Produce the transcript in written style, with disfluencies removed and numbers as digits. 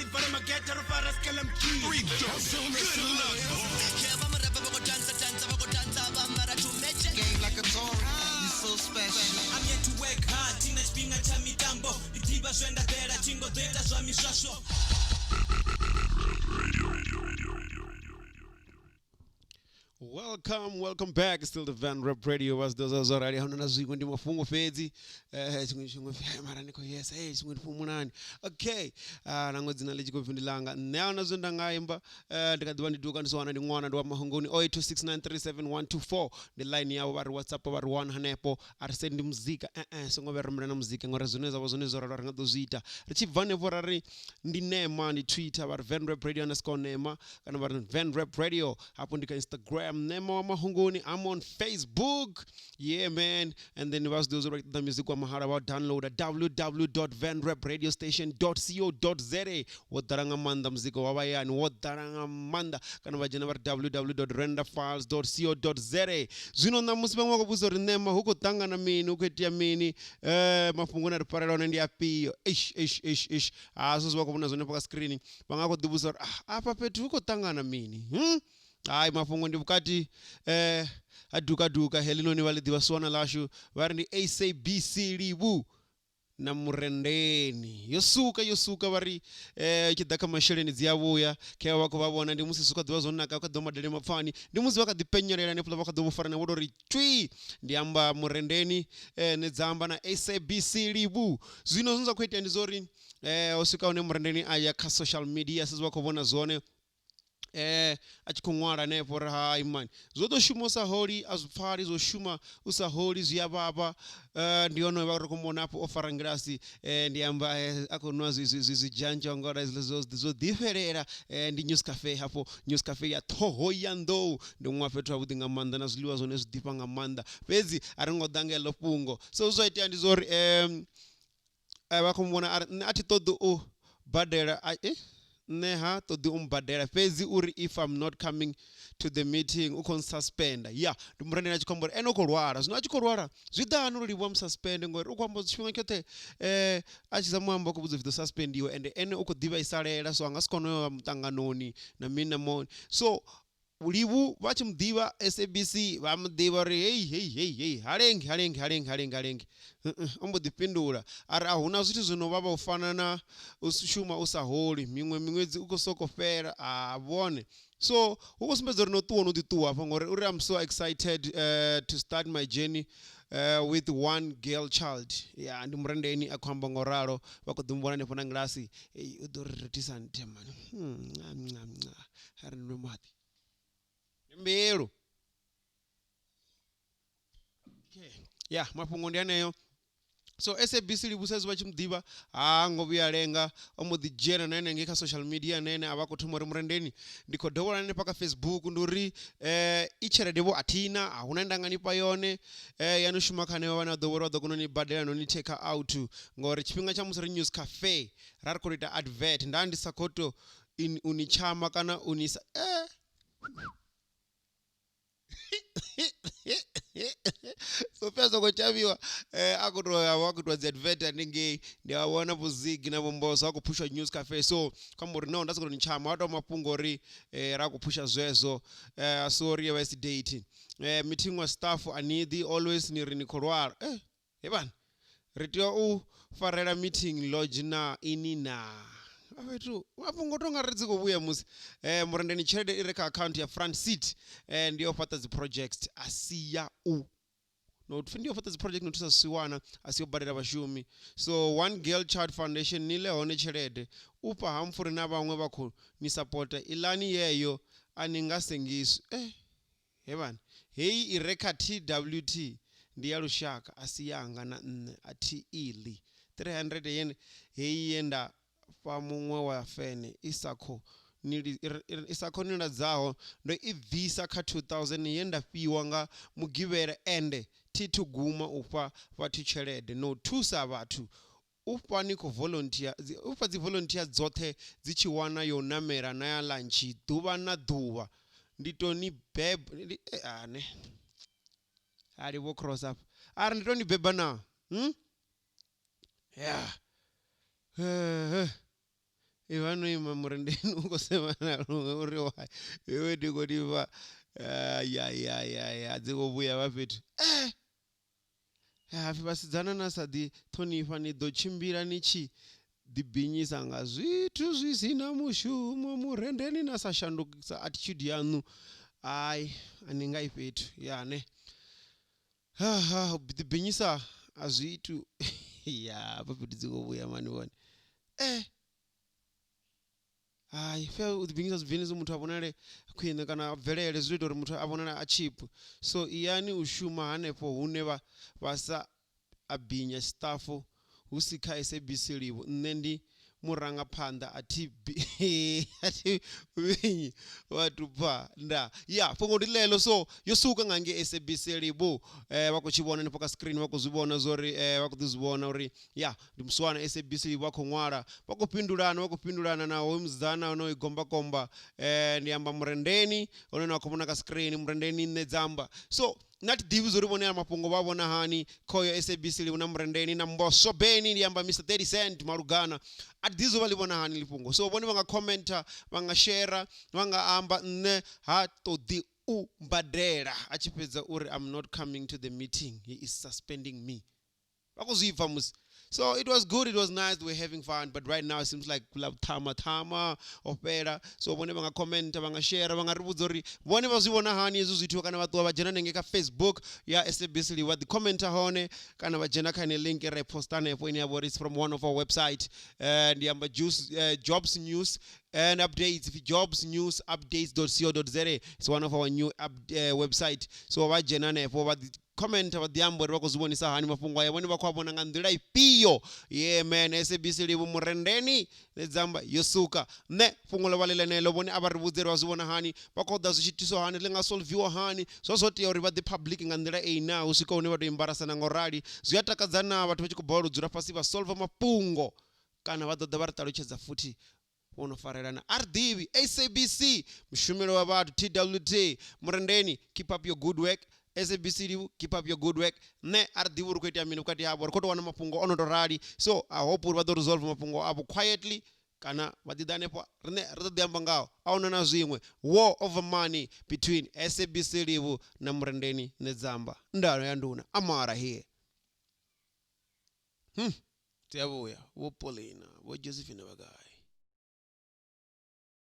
si vale magete ro fara skelam key. Game like a Tory, you so special. I'm yet to work hard thina tshifhinga tsha mitambo ndi ḓivha zwe nda ḓela thingo ḓo ita zwa miswaswo. Welcome, welcome back. It's still the Van Rep Radio. Was those zwo rali hano na zwiṅwe ndi mafhungo fhedzi. Tshiṅwe tshiṅwe pfi, mara ni khou yes, hey tshiṅwe ndi fhumulani. Okay. Ah, nangwe dzina ḽi tshi khou pfi ndi ḽanga. Nṋe ahuna zwine nda nga imba. Ndi kha ḓivha ndi duka ndi so wana ndi ṅwana ndi wa mahungoni 0826937124 ndi line yavho vha ri WhatsApp vha ri wana hanefho. A ri sendi muzika. Songo vhuya rumela na muzika ngori zwine zwavha zwone zwo ralo ri nga ḓo zwi ita. Ri tshi bva hanefho ra ri ndi Nema ndi Twitter vha ri Van Rep Radio underscore Nema kana vha ri Van Rep Radio hafho ndi kha Instagram. Nema wa mahungoni I'm on Facebook. Yeah man. And then vha zwi ḓivha zwa uri ṱoḓa music wa mahala vha downloada www.vanrepradiostation.co.za wo ḓala nga maanḓa muzika wa vhayani wo ḓala nga maanḓa kana vha dzhena vha ri www.renderfiles.co.za. Zwino ṋamusi vhaṅwe vha khou vhudzisa uri Nema hu khou ṱangana mini, hu khou itea mini, mafhungo ane a ri farela hone ndi afhio. Eish eish eish eish ha zwezwi vha khou vhona zwone hafha kha screen vha nga khou ḓi vhudzisa uri ah, afha fhethu hu khou ṱangana mini. Hai mafhungo ndi vhukati ha dukaduka heḽinoni vha ḽi ḓivha suwana ḽashu vha ri ndi SABC Livhu na Murendeni. Yo suka yo suka vha ri tshi ḓa kha masheleni dzi a vhuya khe vha khou vha vhona ndi musi zwi kha ḓivha zwo naka kha ḓo madele mapfani ndi musi vha kha ḓi penyelela hanefhaḽa vha kha ḓo vho farana vho tou ri tswi. Ndi amba Murendeni ne dza amba na SABC Livhu. Zwino zwine zwa khou itea ndi zwa uri ho swika hune Murendeni a ya kha social media sezwi vha khou vhona zwone a tshi khou ṅwala hanefho uri hai mani zwo ḓo shuma u sa holi a zwi pfali zwo shuma u sa holi zwi a vhavha. Ndi hone vha ri khou muvhona hafho o fara ngilasi ndi amba a khou nwa zwi zwi zwi dzhanzha ngori zwo zwo ḓifhelela. Ndi News Cafe hafho News Cafe ya Ṱhohoyanḓou ndi huṅwe ha fhethu havhuḓi nga maanḓa na zwiḽiwa zwone zwi ḓifha nga maanḓa fhedzi a ri ngo ḓa nga heḽo fhungo. So zwe zwa itea ndi zwa uri vha khou muvhona a ri nṋe a thi ṱoḓi u badela nṋe ha ṱoḓi u mbadela fhedzi uri if I'm not coming to the meeting u khou nsuspenda. Ya ndi murendeni a tshi khou amba uri ene u khou lwala zwino a tshi khou lwala zwi ḓa hani uri Livhuwa mususpende ngori u khou amba tshifhinga tshoṱhe a tshi zama u amba u khou vhudzwa upfhi ḓo suspendiwa ende ene u khou ḓi vhaisalela so a nga si kone u ya muṱanganoni na mini na mini. So Livhu vha tshi mu ḓivha SABC vha mu ḓivha uri hei hei hei hei ha lengi ha lengi ha lengi ha lengi ha lengi o mbo ḓi fhindula a ri a huna zwithu zwi no vhavha u fana na u shuma u sa holi miṅwe miṅwedzi u khou soko fhela a vhone. So hu khou sumbedza uri no ṱuwa no ḓi ṱuwa hafha ngori uri I'm so excited to start my journey with one girl child. Ya ndi murendeni a khou amba ngo ralo vha khou ḓi mu vhona hanefho na ngilasi u ḓo ri rethisa nthe mani a ri nwe maḓi ndi mbilu. Okay ya mafhungo ndi aneyo. So SABC Livhusa hezwi vha tshi mu ḓivha ha ngo vhuya lenga o mbo ḓi dzhena na ene ngei kha social media na ene a vha khou thoma uri murendeni ndi khou dovholola hanefha kha Facebook ndi uri i tshelede vho a thina a huna nda nga nifha yone ya no shuma kha hanevha vhane vha ḓo vhori vha ḓo kona u ni badela no ni take out ngori tshifhinga tsha musi ri News Cafe ra ri khou ita advert nda ndi sa khou to in u ni tshama kana u ni sa Sophia a songo tshaviwa a khou tou ya a khou itiwa dzi advert haningei ndi a vhona vho Ziggy na vho Mboso a khou phusha News Cafe so kho amba uri no nda sokou tou ni tshama a tou mafhungo uri ra khou phusha zwezwo a si uri yo vha i si date. Meeting wa staff a ni ḓi always ni ri ni khou lwala. He vhana ri tea u farela meeting lodge na ini naa? Fhethu mafhungo tou nga ri dzi khou vhuya musi murendeni tshelede i re kha akhaunthu ya front seat ndi yo fhaṱa dzi project a si ya u no pfi ndi yo fhaṱa dzi project no thusa zwisiwana a si yo badela vhashumi so one girl child foundation ni ḽe hone tshelede u fha Humphrey na vhaṅwe vha khou ni sapota iḽani yeyo a ni nga sengiswi eh. He vhana, heyi i re kha TWT ndi ya lushaka, a si yanga na nṋe a thi i ḽi. 300 ye heyi ye nda fha muṅwe wa fene i sa khou i sa khou niladzaho ndo i bvisa kha 2000 ye nda fhiwa nga Mugivhela ende thi thu guma u fha vhathu tshelede no thusa vhathu U fha ni khou volunteer, u fha dzi volunteer dzoṱhe dzi tshi wana yo namela na ya lunch ḓuvha na ḓuvha. Ndi to ni beb ndi eh ah ne. Ali vho cross afha. A ri ndi to ni beba naa? Hmm? Yeah. Eh. Ivha no ima murendeni u khou sevhana luṅwe uri wa iwe ndi khou livha ya ya ya ya dzi khou vhuya vha fhethu hapfi vhasidzana na sa ḓi ṱhonifha ni ḓo tshimbila ni tshi ḓibinyisa nga zwithu zwi si na mushumo murendeni na sa shandukisa attitude yaṋu ai a ni nga yi fhethu ya ne ha u ḓibinyisa a zwi itwi ya hafha fhethu dzi khou vhuya mani vhone Hai fair u ḓibingisa zwi muthu a vhonale khwine kana a bvelele zwi ita uri muthu a vhonale a cheap so iyani u shuma hanefho hune vha vha sa a binya staff hu si kha SABC livho nṋe ndi murangaphanḓa a thi a thi vhinyi vhathu bva nda ya fhungo ndi ḽeḽo so yo suka nga ngei SABC livho vha khou tshi vhona hanefho kha screen vha khou zwi vhona zwori vha khou ḓi zwi vhona uri ya ndi musiwana SABC vha khou ṅwala vha khou fhindulana vha khou fhindulana na hoyu musidzana honoyu gombakomba eh, ndi amba murendeni hone na khou vhona kha screen murendeni nṋe dzamba so nṋe a thi ḓivhi zwo ri vhone mafhungo vha vhona hani khoyo SABC livhu na murendeni na mboswo beni ndi amba Mr 30 cent malugana a thi ḓivhi zwo vha ḽi vhona hani lifhungo so vhone vha nga commenta vha nga share vha nga amba nṋe ha ṱoḓi u mbadela a tshi fhedza uri I'm not coming to the meeting he is suspending me vha khou zwi pfa musi so it was good it was nice we were having fun but right now it seems like la thama thama o fhela so vhone vha nga comment vha nga share vha nga ri vhudza uri vhone vha zwi vhona hani hezwi zwithu kana vha ṱuwa vha dzhena nenge kha facebook ya sabc liwa ḓi commenta hone kana vha dzhena kha ine link re posta hanefho ine ya vha uri it's from one of our website ndi amba juice, jobs news and updates if jobs news updates.co.za it's one of our new up, website so vha dzhena hanefho vha ḓi comment vha ḓi amba uri vha khou zwi vhonisa hani mafhungo aya vhone vha khou a vhona nga nḓila ifhio ye man sabc livhu murendeni nedzamba yo suka nṋe fhungo ḽo vha ḽi ḽeneḽo vhone a vha ri vhudze uri vha zwi vhona hani vha khou ḓa zwi tshi itiswa hani ḽi nga solviwa hani zwa zwo tea uri vha ḓi public nga nḓila eyi na u swika hune vha tou imbarasana ngo rali zwi a takadza na vhathu vha tshi khou balelwa u dzula fhasi vha solva mafhungo kana vha ḓo ḓa vha ri ṱalutshedza futhi vho no farelana a ri ḓivhi sabc mushumelo wa vhathu twt murendeni keep up your good work sabc livhu keep up your good work nṋe a ri ḓivhi uri khou itea mini vhukati havho ri khou tou wana mafhungo o no tou rali so i hope uri vha ḓo resolve mafhungo avho quietly kana vha ḓi ḓa hanefho riṋe ri ḓo ḓi amba ngaho a huna na zwiṅwe war over money between sabc livhu na murendeni nedzamba ndalo ya nduna amara here tea vhuya vho polina vho josephine vha gai.